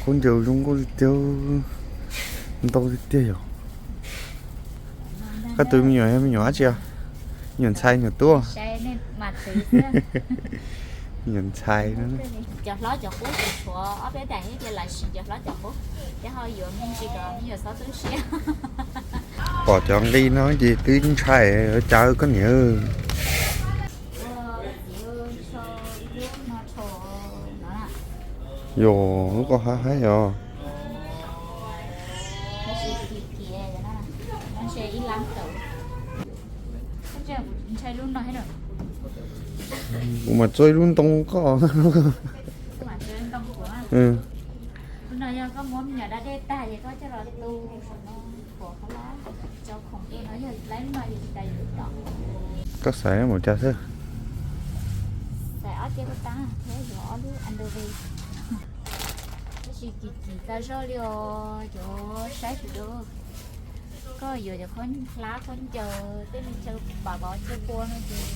Khaub ncaws zoo nkauj tiag tiag, ntau tiag tiag yom. Koj tus me nyuam, me nyuam dab tsi os? Me nyuam ntxhais nyuam tub? Me nyuam ntxhais. Cov hlob cov qub ces tshuav ob peb daim thiab ces lam sim cov hlob cov qub, thiab ho yuav me ntsis kom me nyuam txhob tu siab. Pom cov nqi no ces twb ntshai, cas koj niam. Yog lub ko haib haib os. Kuv mam txua ib lub ntoo koj. Koj xaiv mus cas xwb. Tab sis kim kim tag zog li os, cov saib tsis dua. Koj yuav cov khaub hlab khaub ncaws tej me chaw pam vov chaw pua no ces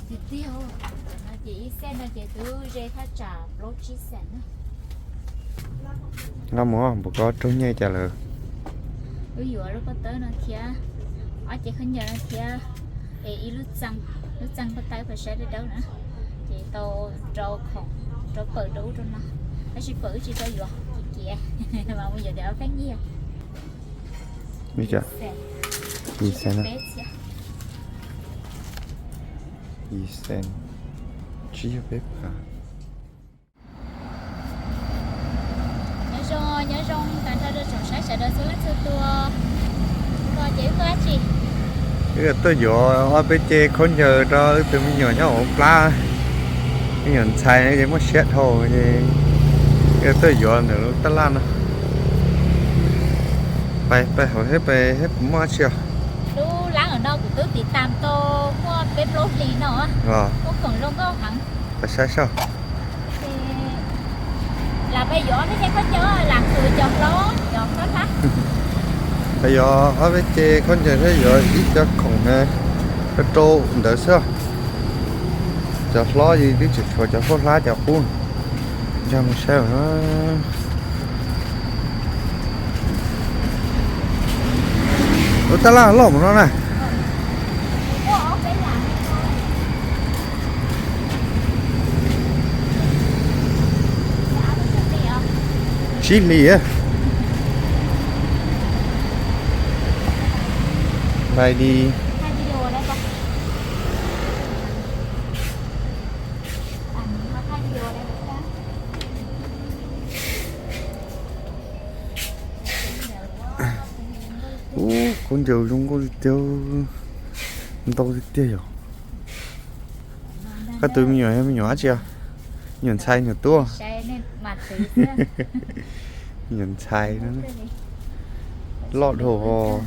tiag tiag. No ces ib xees no ces twb ze thaj tsam plaub tsib xees na. Nqa mus, puas koj raug nyiaj cas lawm? Wb yuav lub pob tawb no thiab, ob cev khaub ncaws no thiab, es ib lub txee, lub txee pob tawb pas saib dawb dawb na, ces tau rau khoom, rau pawm rau ub rau no, tab sis pawm wb tsis tau yuav, kim kim mas mus yuav tias ob peb nyiaj. Ib xees tsib caug peb phav. Nyob zoo, nyob zoo tag nrho rau tsoom saib sawv daws txhua leej txhua tus. Koj ces wb tuaj dab tsi? Wb tuaj yuav ob peb ce khaub ncaws rau wb tus me nyuam nyob hauv plab. Me nyuam ntxhais no ces muaj siab dhau ces wb tuaj yuav ntawm lub tab laj no. Pais, pais hauv thiab, pais thiab puas muaj dab tsi os? Lub lab no kuv twb tiv tam tau muaj peb plaub hlis no, muaj khoom zoo nkauj heev. Pais saib saib. Lam pais yuav ob peb ce khaub ncaws, lam khwv cov hlob cov khaub hlab. Pais yuav ob peb ce khaub ncaws thiab yuav ib co khoom na, rau rau ntawd xwb. Cov hlob ces twb tseem tshuav cov khaub hlab cov qub. Nkag mus saib os. Lub tab laj loj mus no na. Tsib hlis. Pai di. Ub, khaub ncaws zoo nkauj tiag tiag, ntau tiag tiag yom. Koj tus me nyuam, me nyuam dab tsi os? Me nyuam ntxhais nyuam tub? Me nyuam ntxhais, loj dhau os.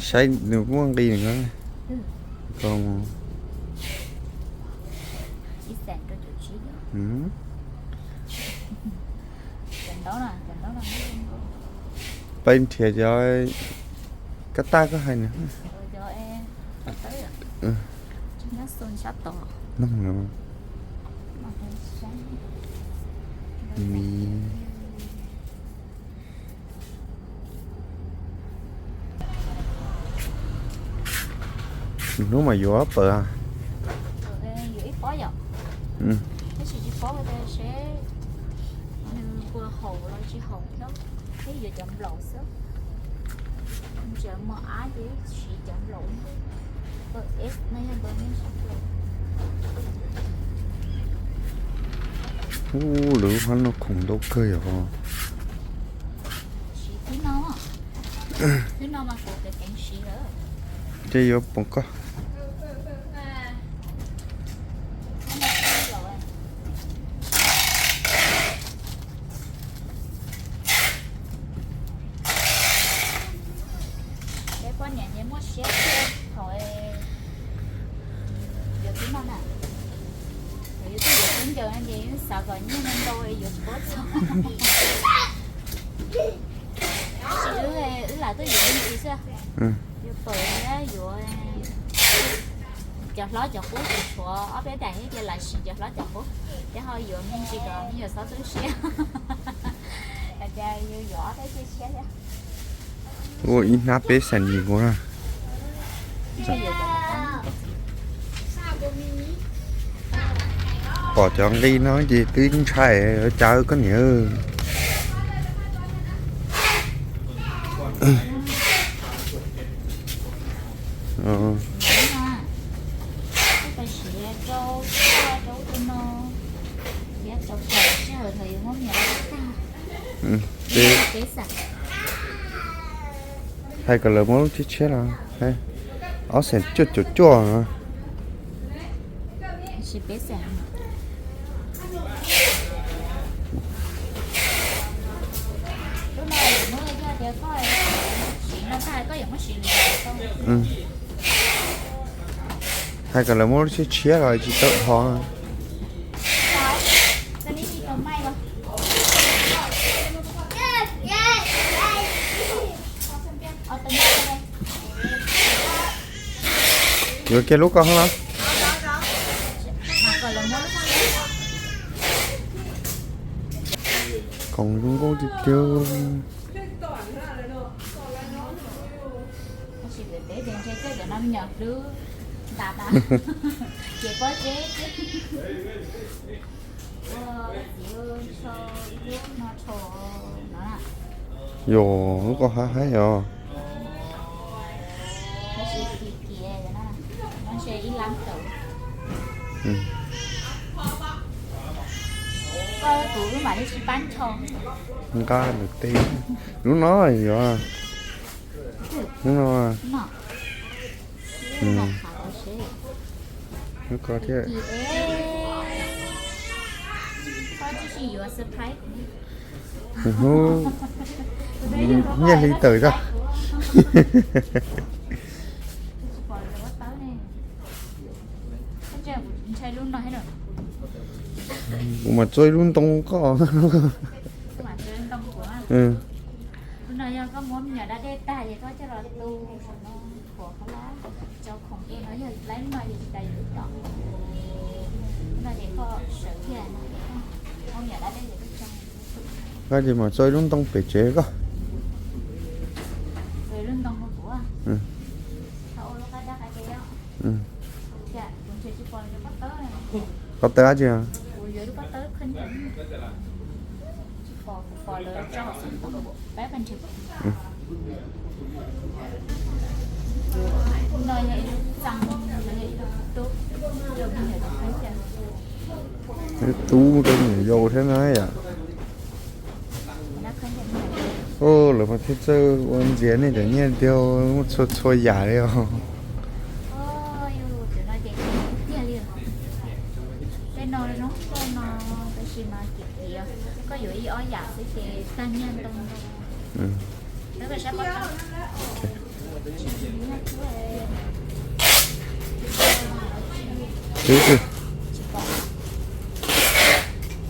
Saib nws muaj nqi nws. Peb nrhiav cov kab taj koj hais nws. Noog no. Mi. Hnub mas yuav pawg. Ub, lawv hab no khoom ntau kawg yom. Ces yuav pom koj. Peb poj niam ces muaj siab thaum yuav tib no na, yuav tib yuav tib ncaws no ces xav kom nyiaj ntau yuav tsis paub txog. Tab sis wb lam tuaj yuav me ntsis xwb, yuav Pom thiab yuav cov hlob cov qub tsuas tshuav ob peb daim thiab ces lam sim cov hlob cov qub, thiab ho yuav me ntsis kom me nyuam txhob tu siab. Ua ib hnab peb xas yim nkaus na. Pom cov nqi no ces twb ntshai cas koj niam. Hais kom lawv muab lub tshiab tshiab los, ob xees cuaj caum cuaj no. Hais kom lawv muab lub tshiab tshiab los tsis tau dhos. Yuav kiag lub ko hov los. Khoom zoo nkauj tiag tiag. Yog lub ko haib haib os. Nqa nws teb. Lub no yog, lub no, lub ko thiab. Hnub nyiaj hli tawm zog. Kuv mam txua ib lub ntoo koj. Koj ces mam txua ib lub ntoo pem tsev koj. Pob tawb dab tsi? Tub rau me nyuam yaus thiab na yom. Lawv mas thiaj txawj ua ntxias nej cov nyiaj tiag, muaj txhua txhua yam li os.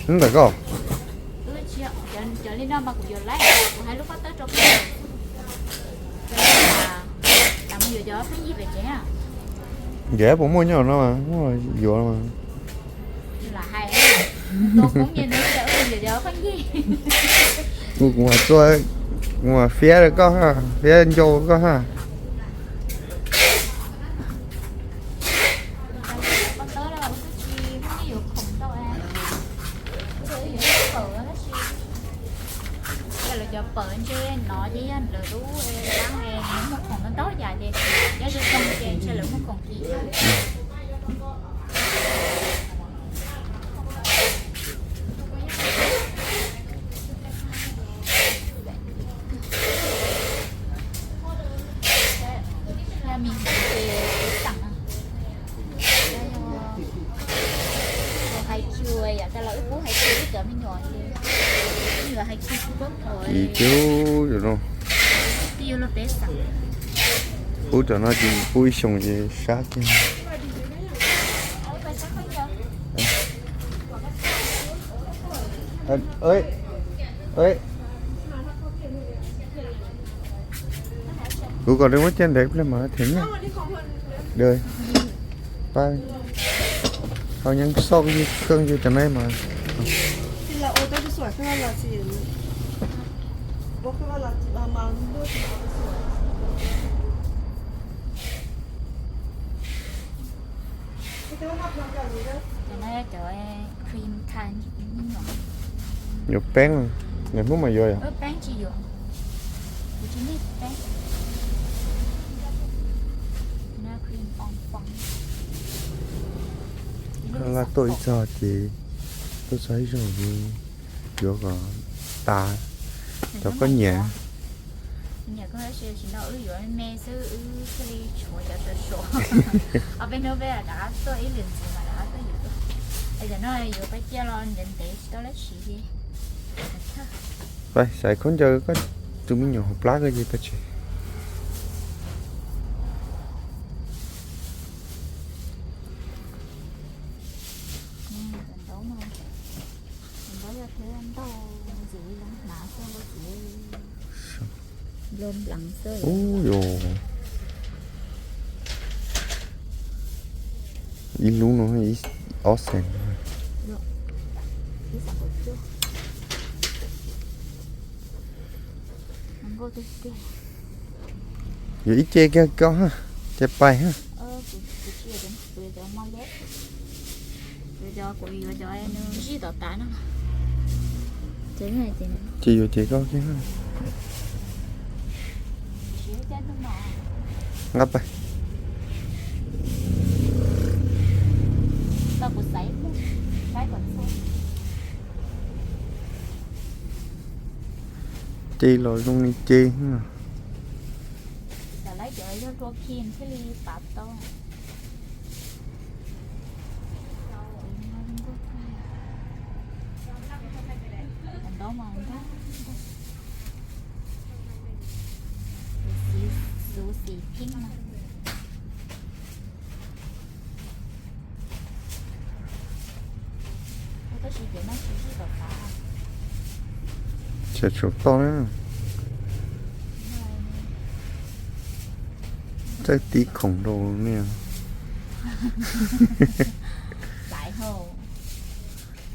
Ntawm koj. Cov li no mas kuv yuav lawm, kuv hais lub pob tawb rau koj. Yuav puas muaj nyob no, yuav mas. Kuv, kuv mam txua, kuv mam fiab rau koj ha, fiab ncau koj ha. Yog lawv cov pawg ntshe no ces yog lawv lub dab es muaj khoom ntau ntau yam ces nyob zoo zoo ces ntshe lawv muaj khoom kim. Hais kiag yam tas los wb pub hais kiag wb cov me nyuam ces me nyuam hais kiag kuv pab pom. Pub cov no ces pub ib xyoos ces sab kiag. Kuv kom nws muab cia ntawd pliag mas them nyiaj. Pab, hau nyeeb xoj koj yug cov nab mas. Cov no yog cov cream tart. Yuav peeb, niaj hnub mas yuav yom. Peeb tsis yuav, kuv tsis nyiam peeb. Cream pong pong. Koj laj tuaj ib txog ces tuaj txog ib zaug yuav kom tas cov koj nyiam. Nyiam koj tab sis tsis noj, wb yuav me xwb, wb thiaj li tshuav cov suav suav. Ob peb hnub peb rov qab tuaj ib lwm ntxiv mas rov qab tuaj yuav. Es cov no yuav pab ciaj los ntev ntev tsis tau dab tsi li. Xaiv khaub ncaws koj tus me nyuam hauv plab koj ces pab tsev. Ub, yog ib lub no ob xees. Yuav ib ce kiag koj ha, ce pais ha. Ces yuav ces koj kiag ha. Nqa pais. Ce los zoo li ce. Tsam tsum toj na. Txawj tiv khoom rau ne.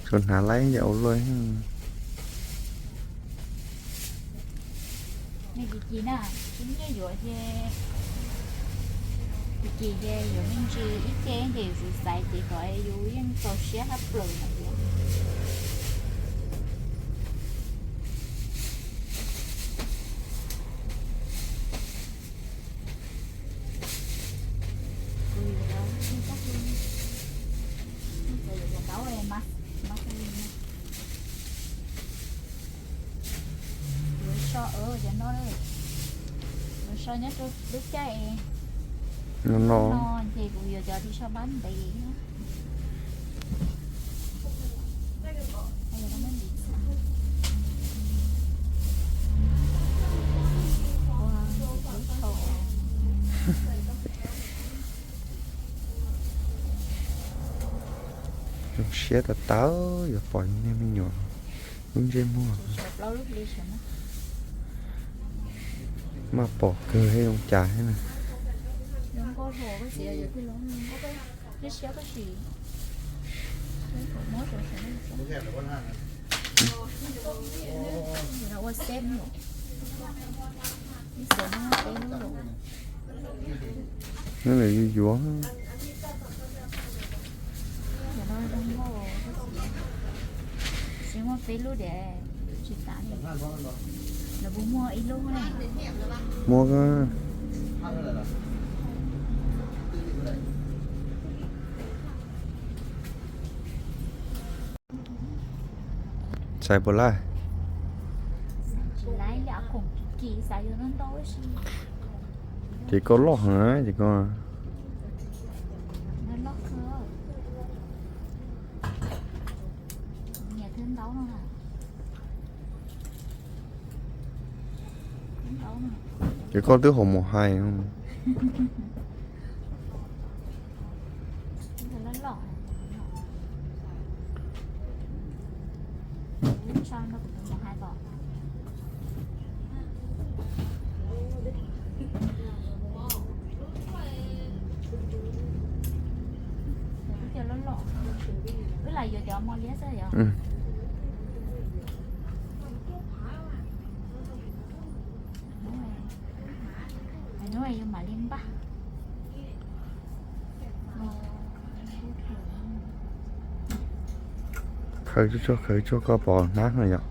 Tsuas hnav laib yam ua luaj. Nyiaj yuav ces, ces yuav me ntsis ib ce ces yus xaiv ces kom yus yeej txaus siab hab plaws no tias. Yuav so, cov no, yuav so nyob rau lub caij no ces kuv yuav cov ris so pab ntev. Zoo siab tas tas yuav pom niag me nyuam lub ntsej muag. Maj pom kawg thiab zoo cas thiab na. Nws yuav yuav. Tsis muaj peb lub diam, tsis tas li. Lawv puas muaj ib lub ne? Muaj. Xaiv puas laj? Ces koj loj heev ces koj. Ces koj twb haus mus hais. Wb lam yuav cov mos liab xwb yom. Hnub yuav mam li npaj. Khaws tsuag khaws tsuag koj pom hnab no yom.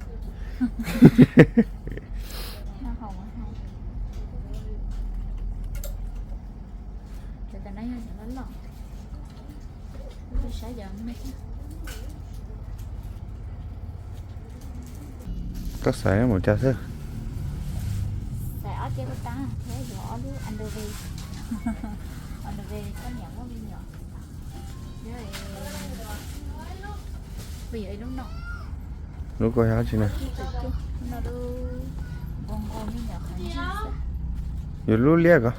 Koj xaiv mus cas xwb? Xaiv ob ce paj tab thiab yuav ob lub underwear. Underwear koj niam muab me nyuam. Lub koj yog dab tsi na? Yuav lub liab ko.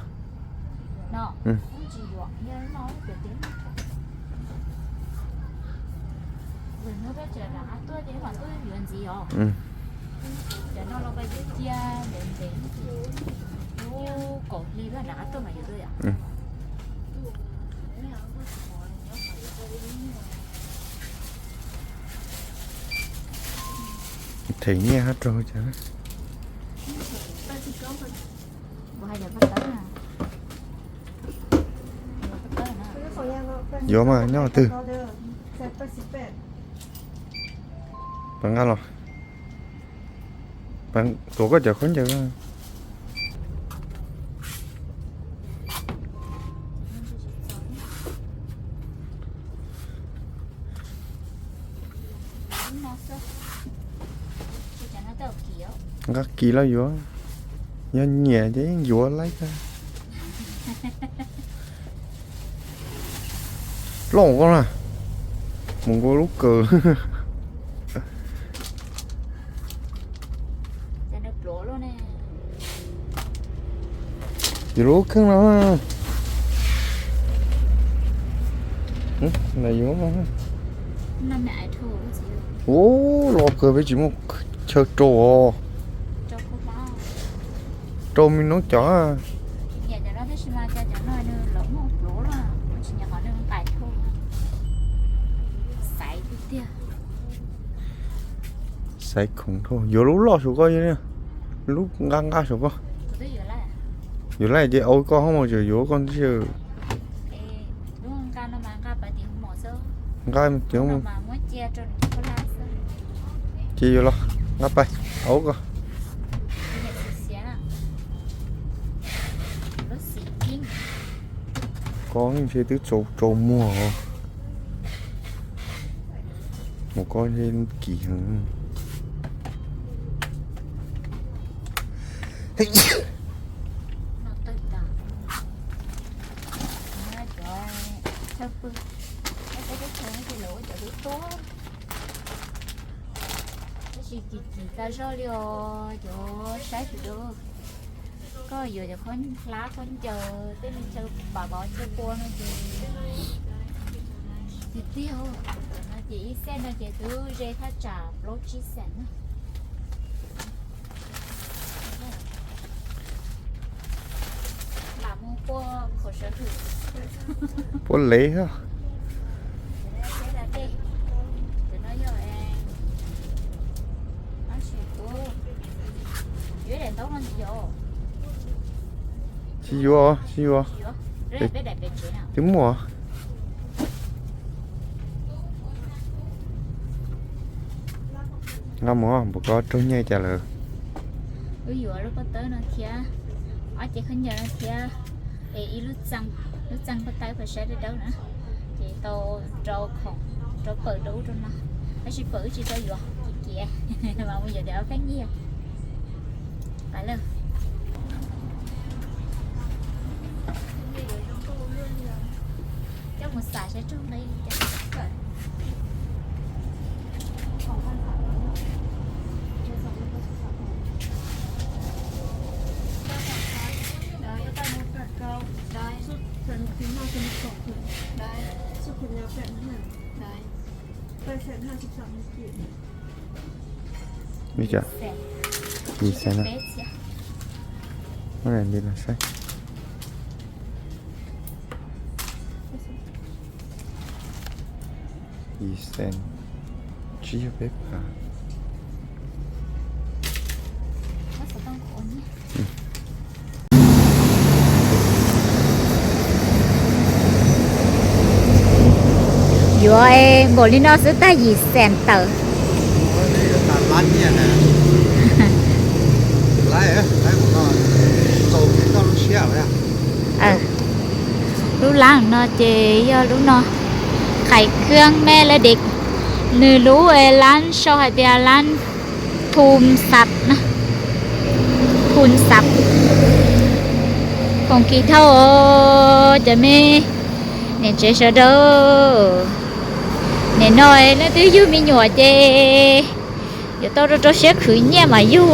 Them nyiaj hab rau cas. Yuav mas nyob twg? Pab nqa los. Tuav koj cov khaub ncaws. Nqa kis los yuav, yog nyiam ces yuav laib. Loj koj na, mus nkaus lub kawm. Yuav lub kheej no. Ua los kawg peb tsis muaj chaw rau os. Rau me noob cov. Xaiv khoom dhau, yuav lub loj saum koj, lub nqa nqa saum koj. Yuav laj ces au koj hoob mos tseem yuav koj ntij. Nqa ces yuav los nqa pais au koj. Koj ntshe twb tsaus tsaus muag os. Mus koj ntshe kim heev. Tab sis kim kim tas zog li os cov saib sawv daws. Koj yuav cov khaub hlab khaub ncaws tej me chaw pam pov chaw pua no ces tiag tiag. No ces ib xees no ces twb ze thaj tsam plaub tsib xees na. Puab lev. Tsis yuav, tsis yuav. Twb muaj. Nqa mus, npaum ko raug nyiaj cas lawm. Wb yuav lub pob tawb no thiab, ob cev khaub ncaws no thiab, es ib lub txee, lub txee pob tawb phav saib dawb dawb na, ces tau rau khoom, rau pawm rau ub rau no, tab sis pawm wb tsis tau yuav, kim kiag, mas mus yuav tias ob kab nyiaj. Pais lawm. Coj mus xav saib raug nqi li cas. Li cas? Li xav na. Ua li los saib. Yim xees tsib caug peb phav. Yuav npaum li no xwb tag yim xees tawm. Lub lab no ces yog lub no, Khais Khiab Mes Lab Dis, nws lub lab sau hais tias lab Phum Xav na, Phum Xav. Khoom kis thauj os cov me niam tsev sawv daws. Nim no leej twg yug me nyuam ces yuav tau rau rau siab khwv nyiaj mas yug.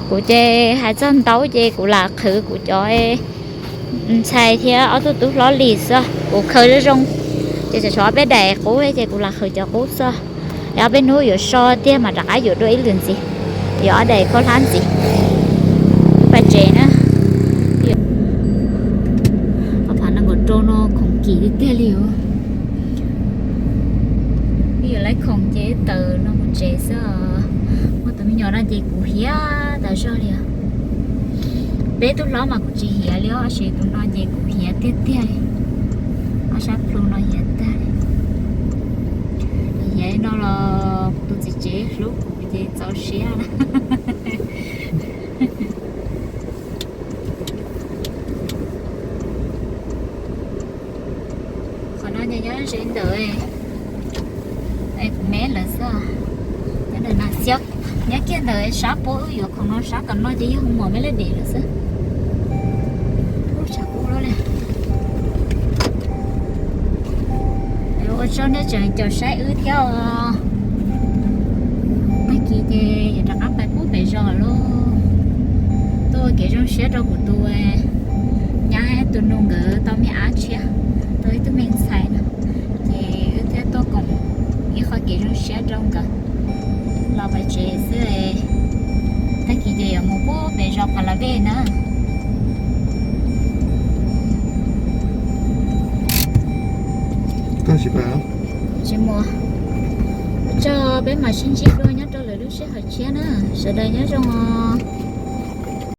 Kuv ces hais txog ntaub ces kuv lam qhwv kuv cov ntxhais thiab ob tug tub hlob li xwb. Kuv khaws zoo zoo ces tshuav ob peb daim qub ces kuv lam qhwv cov qub xwb. Ob peb hnub yuav so tiag mas rov qab yuav dua ib lwm ntxiv. Yuav ob daim khaub hlab ntxiv. Pais tsev na. Ob phav nees nkaum rau no khoom kim tiag tiag li os. Wb yuav lawv khoom ces tawm no mus tsev xwb. Muaj tus me nyuam no ces kuv hiav tas zog li os. Peb tug hlob mas kuv tsis hiav li os, tab sis tus no ces kuv hiav tiag tiag li. Ob sab plhu no hiav tag li. Hiav no los kuv tus txiv tsev hlub kuv ces txaus siab na. Qhov no ces nyob ze ntawm kuv me lawm xwb. Nyob ntawm na xwb, nyob kiag ntawm sab puab wb yuav khoom no, sab tom no ces yog hu mom me laj dem lawm xwb. Ub, tshav kub lawm li. Ua tsaug nej tseem caum saib wb thiab os. Tag kis ces yuav rov qab pais pub pem zos lawm. Tuaj ua kev zoo siab rau kuv tus nyab tus nus nkawd tau me ab tshiab, tau ib tug me ntxhais no, ces wb thiaj tuaj koom ib qho kev zoo siab rau nkawd. Los pais tsev xwb, tag kis ces yuav mus pub pem zos Pha La Vej na. Tsis mus, ua tsaug, peb mam sib ntsib dua nyob rau lwm lub sij hawm tshiab na. Sawv daws nyob zoo os.